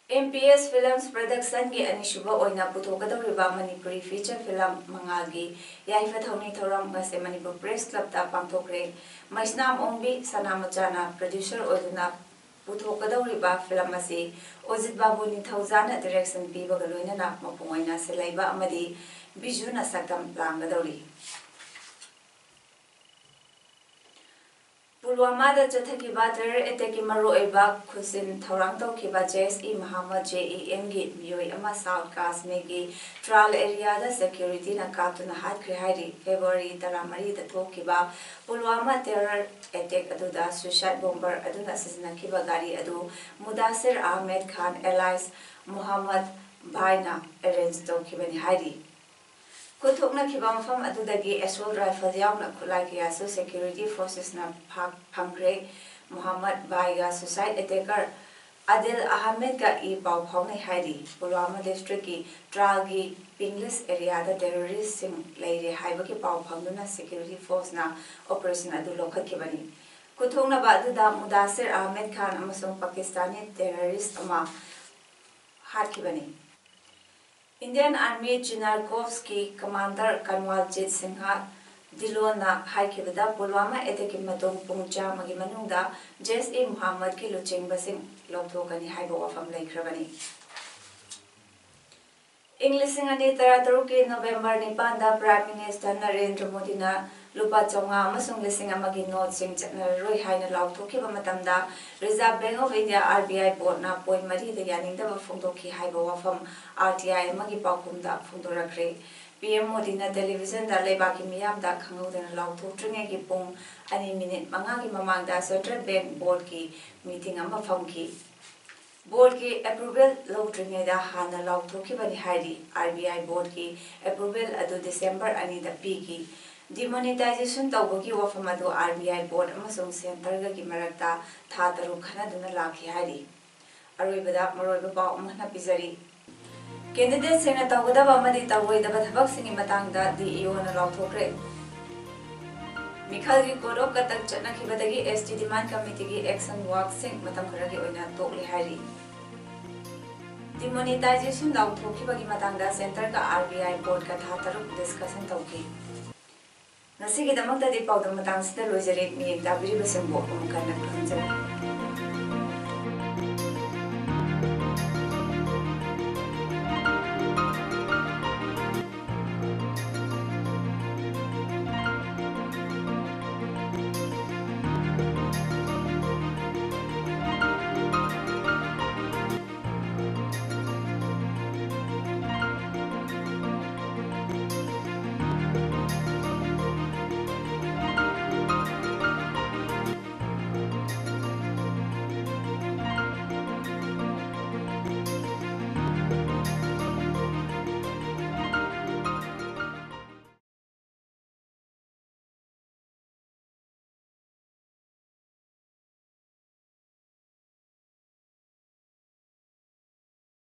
M P S Films Productionꯒꯤ ꯑꯅꯤꯁꯨꯕ ꯑꯣꯏꯅ ꯄꯨꯊꯣꯛꯀꯗꯧꯔꯤꯕ ꯃꯅꯤꯄꯨꯔꯤ feature film ꯃꯉꯥꯒꯤ ꯌꯥꯏꯐ ꯊꯧꯅꯤ ꯊꯧꯔꯝ ꯉꯁꯤ ꯃꯅꯤꯄꯨꯔ Press Clubꯇ ꯄꯥꯡꯊꯣꯛꯈ꯭ꯔꯦ꯫ ꯃꯩꯁꯅꯥꯝ ꯑꯣꯡꯕꯤ ꯁꯅꯥꯃꯆꯥꯅ producer ꯑꯣꯏꯗꯨꯅ ꯄꯨꯊꯣꯛꯀꯗꯧꯔꯤꯕ film ꯑꯁꯤ ꯑꯣꯖꯤꯠ ꯕꯥꯕꯨ ꯅꯤꯡꯊꯧꯖꯥꯅ direction ꯄꯤꯕꯒ ꯂꯣꯏꯅꯅ ꯃꯄꯨꯡ ꯑꯣꯏꯅ ꯁꯤꯜꯂꯩꯕ ꯑꯃꯗꯤ ꯕꯤꯖꯨꯅ ꯁꯛꯇꯝ ꯂꯥꯡꯒꯗꯧꯔꯤ꯫ ꯄꯨꯜꯋꯥꯃꯥꯗ ꯆꯠꯊꯈꯤꯕ terror attackꯀꯤ ꯃꯔꯨꯑꯣꯏꯕ ꯈꯨꯠꯁꯤꯟ ꯊꯧꯔꯥꯡ ꯇꯧꯈꯤꯕ Jaish-e-Mohammed, J E M, ꯒꯤ ꯃꯤꯑꯣꯏ ꯑꯃ South Kashmirꯒꯤ Tral areaꯗ securityꯅ ꯀꯥꯞꯇꯨꯅ ꯍꯥꯠꯈ꯭ꯔꯦ ꯍꯥꯏꯔꯤ꯫ February ꯇꯔꯥꯃꯔꯤꯗ ꯊꯣꯛꯈꯤꯕ ꯄꯨꯜꯋꯥꯃꯥ terror attack ꯑꯗꯨꯗ suicide bomber ꯑꯗꯨꯅ ꯁꯤꯖꯤꯟꯅꯈꯤꯕ ꯒꯥꯔꯤ ꯑꯗꯨ ꯃꯨꯗꯥꯁꯤꯔ ꯑꯍꯃꯦꯗ ꯈꯥꯟ alias ꯃꯨꯍꯝꯃꯗ ꯚꯥꯏꯅ arrange ꯇꯧꯈꯤꯕꯅꯤ ꯍꯥꯏꯔꯤ꯫ ꯈꯨꯠꯊꯣꯛꯅꯈꯤꯕ ꯃꯐꯝ ꯑꯗꯨꯗꯒꯤ assault rifle ꯌꯥꯎꯅ ꯈꯨꯠꯂꯥꯏ ꯀꯌꯥꯁꯨ security forcesꯅ ꯐꯥ-, ꯐꯪꯈ꯭ꯔꯦ꯫ ꯃꯨꯍꯝꯃꯗ ꯚꯥꯏꯒ suicide attacker ꯑꯗꯤꯜ ꯑꯍꯃꯦꯗꯀ ꯏ ꯄꯥꯎ ꯐꯥꯎꯅꯩ ꯍꯥꯏꯔꯤ꯫ ꯄꯨꯜꯋꯥꯃꯥ districtꯀꯤ ꯇ꯭ꯔꯥꯜꯒꯤ Pinglis areaꯗ terroristꯁꯤꯡ ꯂꯩꯔꯦ ꯍꯥꯏꯕꯒꯤ ꯄꯥꯎ ꯐꯪꯗꯨꯅ security forceꯅ operation ꯑꯗꯨ ꯂꯧꯈꯠꯈꯤꯕꯅꯤ꯫ ꯈꯨꯠꯊꯣꯛꯅꯕ ꯑꯗꯨꯗ ꯃꯨꯗꯥꯁꯤꯔ ꯑꯍꯃꯦꯗ ꯈꯥꯟ ꯑꯃꯁꯨꯡ ꯄꯥꯀꯤꯁꯇꯥꯅꯤ terrorist ꯑꯃ ꯍꯥꯠꯈꯤꯕꯅꯤ꯫ Indian Army Chinar Corpsꯀꯤ commander ꯀꯟꯋꯥꯜꯖꯤꯠ Singh ꯙꯤꯜꯂꯣꯟꯅ ꯍꯥꯏꯈꯤꯕꯗ, ꯄꯨꯜꯋꯥꯃꯥ ꯑꯦꯇꯦꯛꯀꯤ ꯃꯇꯨꯡ ꯄꯨꯡ ꯆꯥꯝꯃꯒꯤ ꯃꯅꯨꯡꯗ ꯖꯩꯁ-ꯏ-ꯃꯨꯍꯝꯃꯗꯀꯤ ꯂꯨꯆꯤꯡꯕꯁꯤꯡ ꯂꯧꯊꯣꯛꯀꯅꯤ ꯍꯥꯏꯕ ꯋꯥꯐꯝ ꯂꯩꯈ꯭ꯔꯕꯅꯤ꯫ ꯏꯪ ꯂꯤꯁꯤꯡ ꯑꯅꯤ ꯇꯔꯥꯇꯔꯨꯛꯀꯤ ꯅꯣꯕꯦꯝꯕꯔ ꯅꯤꯄꯥꯟꯗ Prime Minister ꯅꯔꯦꯟꯗ꯭ꯔ ꯃꯣꯗꯤꯅ ꯂꯨꯄꯥ ꯆꯥꯝꯃꯉꯥ ꯑꯃꯁꯨꯡ ꯂꯤꯁꯤꯡ ꯑꯃꯒꯤ ꯅꯣꯠꯁꯤꯡ ꯆꯠꯅꯔꯔꯣꯏ ꯍꯥꯏꯅ ꯂꯥꯎꯊꯣꯛꯈꯤꯕ ꯃꯇꯝꯗ, Reserve Bank of India, R B I, boardꯅ point ꯃꯔꯤꯗ ꯌꯥꯅꯤꯡꯗꯕ ꯐꯣꯡꯗꯣꯛꯈꯤ ꯍꯥꯏꯕ ꯋꯥꯐꯝ R T I ꯑꯃꯒꯤ ꯄꯥꯎꯈꯨꯝꯗ ꯐꯣꯡꯗꯣꯔꯛꯈ꯭ꯔꯦ꯫ P M ꯃꯣꯗꯤꯅ televisionꯗ ꯂꯩꯕꯥꯛꯀꯤ ꯃꯤꯌꯥꯝꯗ ꯈꯪꯍꯧꯗꯅ ꯂꯥꯎꯊꯣꯛꯇ꯭ꯔꯤꯉꯩꯒꯤ ꯄꯨꯡ ꯑꯅꯤ minute ꯃꯉꯥꯒꯤ ꯃꯃꯥꯡꯗ Central Bank Boardꯀꯤ meeting ꯑꯃ ꯐꯝꯈꯤ꯫ Boardꯀꯤ approval ꯂꯧꯗ꯭ꯔꯤꯉꯩꯗ ꯍꯥꯟꯅ ꯂꯥꯎꯊꯣꯛꯈꯤꯕꯅꯤ ꯍꯥꯏꯔꯤ꯫ R B I boardꯀꯤ approval ꯑꯗꯨ December ꯑꯅꯤꯗ ꯄꯤꯈꯤ꯫ Demonetization ꯇꯧꯕꯒꯤ ꯋꯥꯐꯝ ꯑꯗꯨ R B I board ꯑꯃꯁꯨꯡ centreꯒꯤ ꯃꯔꯛꯇ ꯊꯥ ꯇꯔꯨꯛ ꯈꯟꯅꯗꯨꯅ ꯂꯥꯛꯈꯤ ꯍꯥꯏꯔꯤ꯫ ꯑꯔꯣꯏꯕꯗ ꯃꯔꯨꯑꯣꯏꯕ ꯄꯥꯎ ꯑꯃꯨꯛ ꯍꯟꯅ ꯄꯤꯖꯔꯤ꯫ Candidateꯁꯤꯡꯅ ꯇꯧꯒꯗꯕ ꯑꯃꯗꯤ ꯇꯧꯔꯣꯏꯗꯕ ꯊꯕꯛꯁꯤꯡꯒꯤ ꯃꯇꯥꯡꯗ D E Oꯅ ꯂꯥꯎꯊꯣꯛꯈ꯭ꯔꯦ꯫ ꯃꯤꯈꯜꯒꯤ Code of Conduct ꯆꯠꯅꯈꯤꯕꯗꯒꯤ S T demand committeeꯒꯤ action workꯁꯤꯡ ꯃꯇꯝ ꯈꯔꯒꯤ ꯑꯣꯏꯅ ꯇꯣꯛꯂꯦ ꯍꯥꯏꯔꯤ꯫ Demonetization ꯂꯥꯎꯊꯣꯛꯈꯤꯕꯒꯤ ꯃꯇꯥꯡꯗ centreꯒ R B I boardꯀ ꯊꯥ ꯇꯔꯨꯛ discussion ꯇꯧꯈꯤ꯫ ꯉꯁꯤꯒꯤꯗꯃꯛꯇꯗꯤ ꯄꯥꯎꯗꯝ ꯃꯇꯥꯡꯁꯤꯗ ꯂꯣꯏꯖꯔꯦ꯫ ꯃꯤꯠꯌꯦꯡ ꯇꯥꯕꯤꯔꯤꯕꯁꯤꯡꯕꯨ ꯑꯃꯨꯛ ꯍꯟꯅ ꯈꯨꯔꯨꯝꯖꯔꯤ꯫